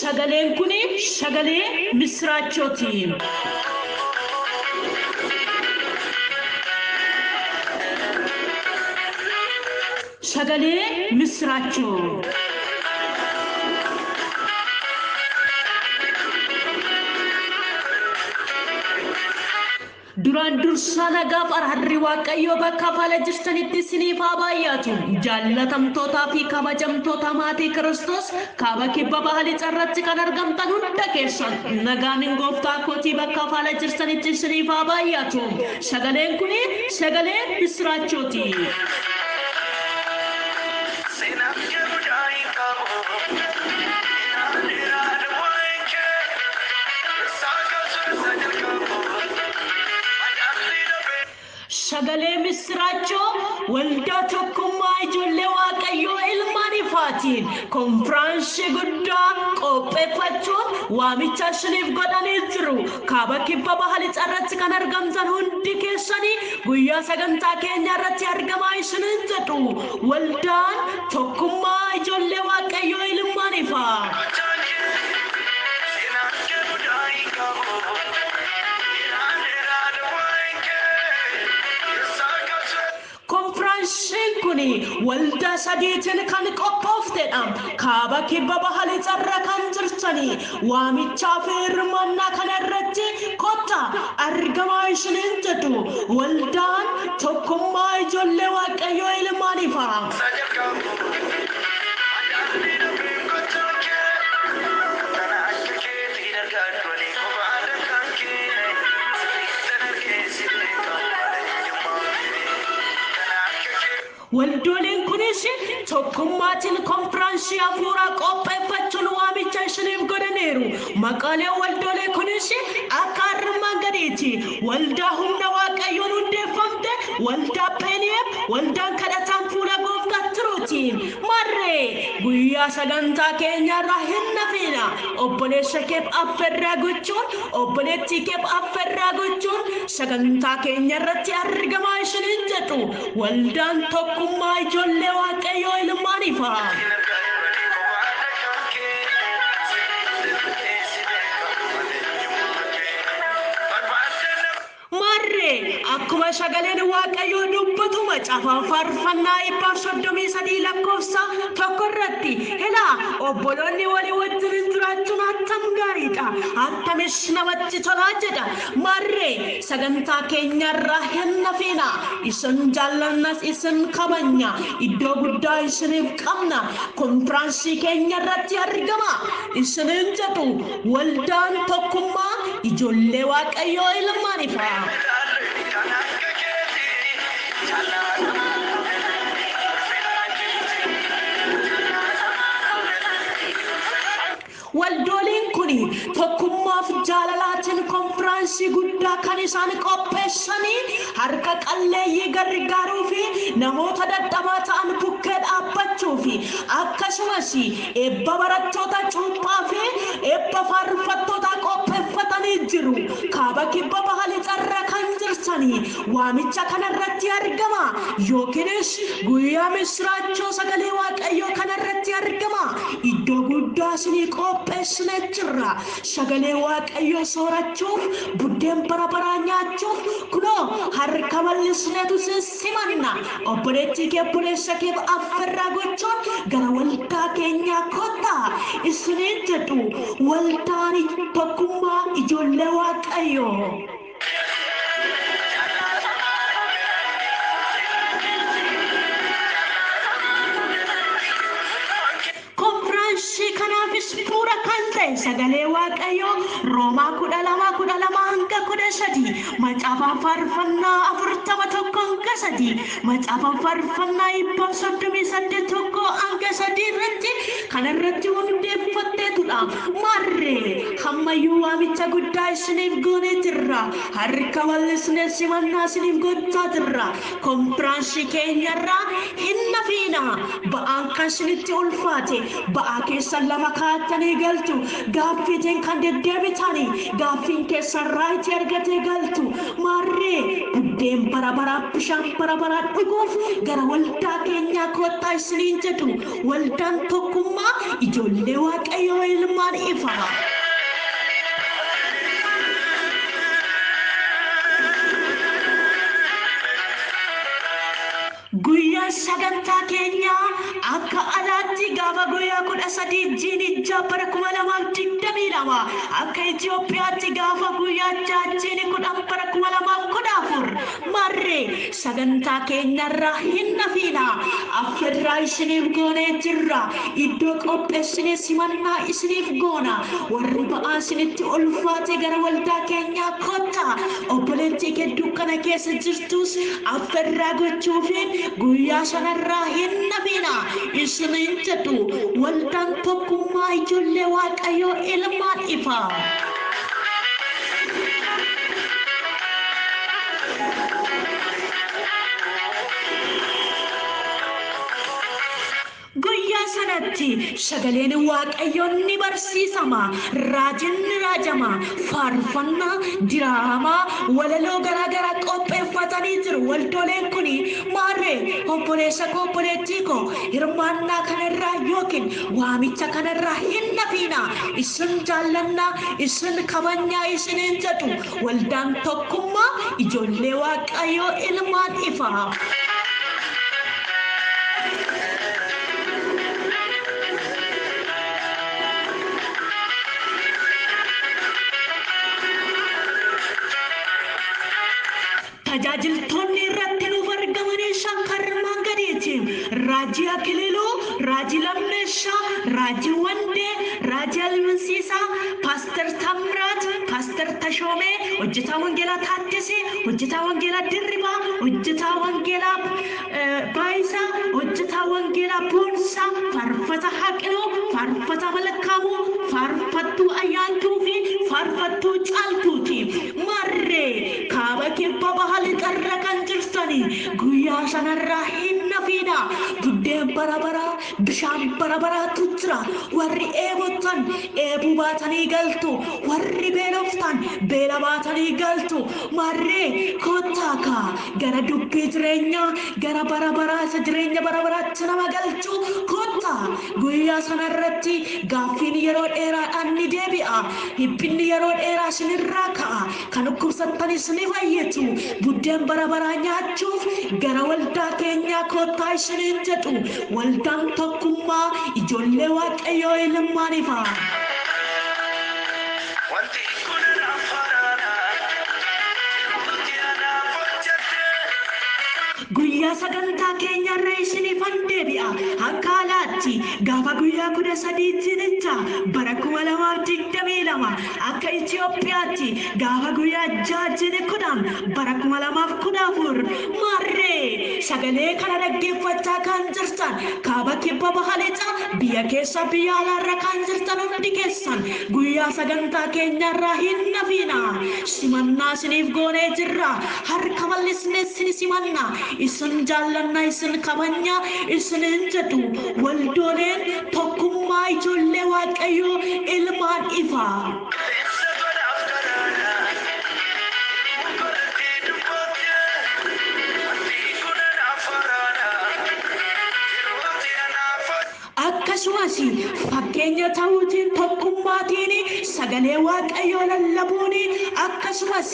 Sagaleen kun sagalee misiraachooti. Sagalee misiraachoo. Duraan dursaa nagaaf araarri Waaqayyoo bakka faala jirtanitti isiniif haa baay'atu. Jaallatamtootaa fi kabajamtoota maatii Kiristoos kaaba kibba baha lixa irratti kan argamtan hunda keessan nagaan gooftaa kootii bakka faala jirtanitti isiniif haa baay'atu. Sagaleen kun sagalee misiraachooti. Sagalee misiraachoo waldaa tokkummaa ijoollee Waaqayyoo ilmaan ifaatiin konfiraansii guddaa qopheeffachuun waamicha isiniif godhanii jiru. Kaaba kibba baha lixa irratti kan argamtan hundi keessanii guyyaa sagantaa keenya irratti argamaa isiniin jedhu. Waldaan tokkummaa ijoollee Waaqayyoo ilmaan ifaa. Konfiraansiin kun waldaa sadiitiin kan qophooftedha. Kaaba kibba baha lixarra kan jirtanii waamichaa fi hirmaannaa kana irratti kottaa argamaa isiniin jedhu. Waldaan tokkummaa ijoollee Waaqayyoo ilmaan ifaa. Waldooleen kunis tokkummaatiin konfiraansii hafuuraa qopheeffachuun waamicha isiniif godhaniiru. Maqaaleen waldoolee kunis akka armaan gadiiti. Waldaa humna Waaqayyoon hundeeffamte, waldaa Pheeni'eef, waldaan kadhataan fuula gooftaa turuuti. Marree guyyaa sagantaa keenyarraa hin hafiina. Obboleessa keef affeerraa gochuun, obboleettii keef affeerraa gochuun sagantaa keenya irratti argamaa isiniin jedhu. Waldaan tokkummaa ijoollee Waaqayyoo ilmaan ifaa. Marree akkuma sagaleen Waaqayyoo dubbatu macaafa faarfannaa 133 lakkoofsa 1 irratti ilaa obboloonni walii wajjin jiraachuun attam gaariidha, attamis namatti tolaa jedha. Marree sagantaa keenyarraa hin hafiina. Isin jaallannas isin kabajna. Iddoo guddaa isiniif qabna. Konfiraansii keenya irratti argama isiniin jedhu. Waldaan tokkummaa ijoollee Waaqayyoo ilmaan ifaa. Waldooleen kun tokkummaaf jaalalaatiin konfiraansii guddaa kan isaan qopheessanii harka qalleeyyii gargaaruu fi namoota dadhabaa ta'an bukkee dhaabbachuu fi akkasumas eebba barattoota cuuphaa fi eebba faarfattoota qopheeffatanii jiru. Kaaba kibba baha lixarra kan jirtanii waamicha kanarratti argama yookiinis guyyaa misiraachoo sagalee Waaqayyoo kanarratti argama. Iddoo guddaa isinii qopheessine jirra. Sagalee Waaqayyoo soorachuuf, buddeen bara baraa nyaachuuf kunoo harka bal'isneetu isin simanna. Obboleettii kee obboleessa keef affeerraa gochuun gara waldaa keenyaa kottaa isiniin jedhu. Waldaan tokkummaa ijoollee Waaqayyoo. Konfiraansii kanaafis bu'uura kan ta'e sagalee Waaqayyoo Roomaa 12:12-13, macaafa faarfannaa 41-3, macaafa faarfannaa 138:1-3 irratti kanarratti hundeeffatteetudha. Marree hammayyuu waamicha guddaa isiniif goonee jirra. Harka bal'isnee simannaa isiniif gochaa jirra. Konfiraansii keenyarraa hin hafiina. Ba'aan kan isinitti ulfaate ba'aa keessan lafa kaa'attanii galtu. Gaaffiitiin kan deddeebitanii gaaffiin keessan raayitii argatee galtu. Maarree buddeen bara baraa bishaan bara baraa dhuguuf gara waldaa keenyaa kottaa isiniin jedhu. Waldaan Tokkummaa Ijoollee Waaqayyoo Ilmaan Ifaa. Guyyaan sagantaa keenyaa akka alaatti gaafa guyyaa 13 jiini 6 bara 2022, akka Itoophiyaatti gaafa guyyaa 6 jiini 10 bara 2014. Marree sagantaa keenyarraa hin hafiina. Affeerraa isiniif goonee jirra. Iddoo qopheessinee simannaa isiniif goona. Warri ba'aa isinitti ulfaate gara waldaa keenyaa kottaa. Obboleettii kee dukkana keessa jirtus affeerraa gochuufiin guyyaa sanarraa hin hafiina isiniin jedhu Waldaan Tokkummaa Ijoollee Waaqayyoo Ilmaan Ifaa. Guyyaa sanatti sagaleen Waaqayyoo ni barsiisama, raajiin ni raajama, faarfannaa, diraamaa, walaloo garaa garaa qopheeffatanii jiru waldooleen kuni. Maarree obboleessa koo, obboleettii koo, hirmaannaa kanarraa yookiin waamicha kanarraa hin hafiina. Isin jaallannaa, isin kabajnaa isiniin jedhu Waldaan Tokkummaa Ijoollee Waaqayyoo Ilmaan Ifaa. Tajaajiltoonni irratti nuuf argamanii isaan kan armaan gadiiti. Raajii Akililuu, Raajii Lammeessaa, Raajii Wandee, Raajii Almansiisaa, Paaster Taamiraat, Paaster Tashoomee, Hojjetaa Wangeelaa Taaddesee, Hojjetaa Wangeelaa Dirribaa, Hojjetaa Wangeelaa Baayisaa, Hojjetaa Wangeelaa Boonsaa, Faarfata Haqiloo, Faarfata Malakaamuu, Faarfattuu Ayyaantuu fi Faarfattuu Caaltuuti. Maarree kaaba, kibba, baha, lixarra kan jirtani guyyaa sanarraa hin hafiina. Buddeen bara baraa bishaan bara baraatu jira. Warri dheebottan dheebuu baatanii galtu. Warri beeloftan beela baatanii galtu. Maarree kottaa kaa gara dubbii jireenyaa, gara bara baraa isa jireenya bara baraatti nama galchu kottaa. Guyyaa sanarratti gaaffiin yeroo dheeraadhaan ni deebi'a. Dhiphinni yeroo dheeraa isinirraa ka'a. Kan dhukkubsattanis ni fayyitu. Buddeen bara baraa nyaachuuf gara waldaa keenyaa kottaa isiniin jedhu Waldaan Tokkummaa Ijoollee Waaqayyoo Ilmaan Ifaa. Wanti kun anaaf haaraadha. Jiruutti anaaf hojjette. Guyyaa sagantaa keenyarra isiniifan deebi'a. Akka alaatti gaafa guyyaa 13 jiinicha bara 2022, akka Itoophiyaatti gaafa guyyaa 6 jiini 10 bara 2014. Maarree sagalee kana dhaggeeffachaa kan jirtan kaaba, kibba, baha, lixa, biyya keessa, biyya alaarra kan jirtan hundi keessan guyyaa sagantaa keenyarraa hin hafiina. Simannaa isiniif goonee jirra. Harka bal'isnee isin simanna. Isin jaallanna, isin kabajna isiniin jedhu Waldooleen Tokkummaa Ijoollee Waaqayyoo Ilmaan Ifaa. Qilleensa godhaaf karaadha. Mukarratti dubbatte. Wanti kun anaaf haaraadha. Jiruutti anaaf Akkasumas fakkeenya ta'uutiin tokkummaatiin sagalee Waaqayyoo lallabuun, akkasumas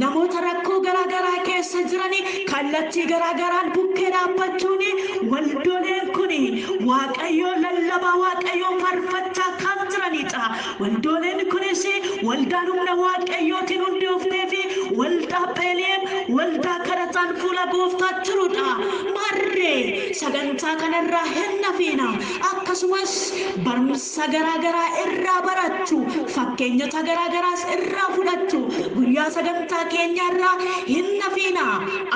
namoota rakkoo garaagaraa keessa jiran kallattii garaagaraan bukkee dhaabbachuun waldooleen kun Waaqayyoo lallabaa, Waaqayyoo faarfachaa kan jiranidha. Waldooleen kunis Waldaan Humna Waaqayyootiin Hundooftee fi Waldaa Pheeleem, waldaa kadhataan fuula gooftaa jirudha. Maarree sagantaa kanarraa hin hafiina. Akkasumas barumsa garaagaraa irraa barachuu, fakkeenyota garaagaraas irraa fudhachuu guyyaa sagantaa keenyaarraa hin hafiina.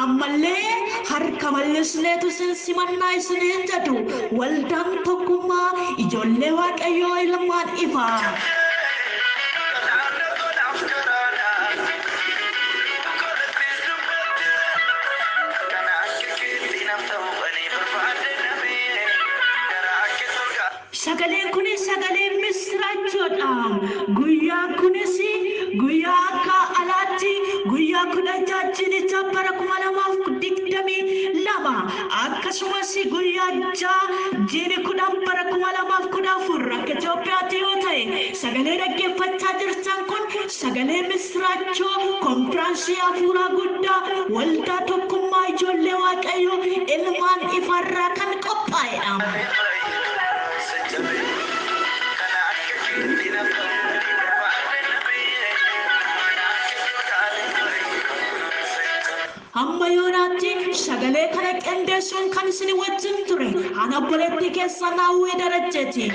Ammallee harka bal'isneetu isin simannaa isiniin jedhu Waldaan Tokkummaa Ijoollee Waaqayyoo Ilmaan Ifaa. hojjette. Galaana godhaaf karaadha. Mukarratti dubbatte. Kana akka keetti naaf ta'u ani barbaade dhabee. Gara akka tolgaa. Sagaleen kun sagalee misiraachoo. misiraachoodha. Guyyaan kunis guyyaa akka alaatti guyyaa 16 ji'a bara 2022, akkasumas guyyaa 6 jiini 10 bara 2014 akka Itoophiyaatti yoo ta'e, sagalee dhaggeeffachaa jirtan kun sagalee misiraachoo konfiraansii hafuuraa guddaa waldaa tokkummaa ijoollee Waaqayyoo ilmaan ifarraa kan qophaa'edha. Hamma yoonaatti sagalee kana qindeessuun kan isin wajjin ture ana obboleettii keessan Hawwii Darajjeeti.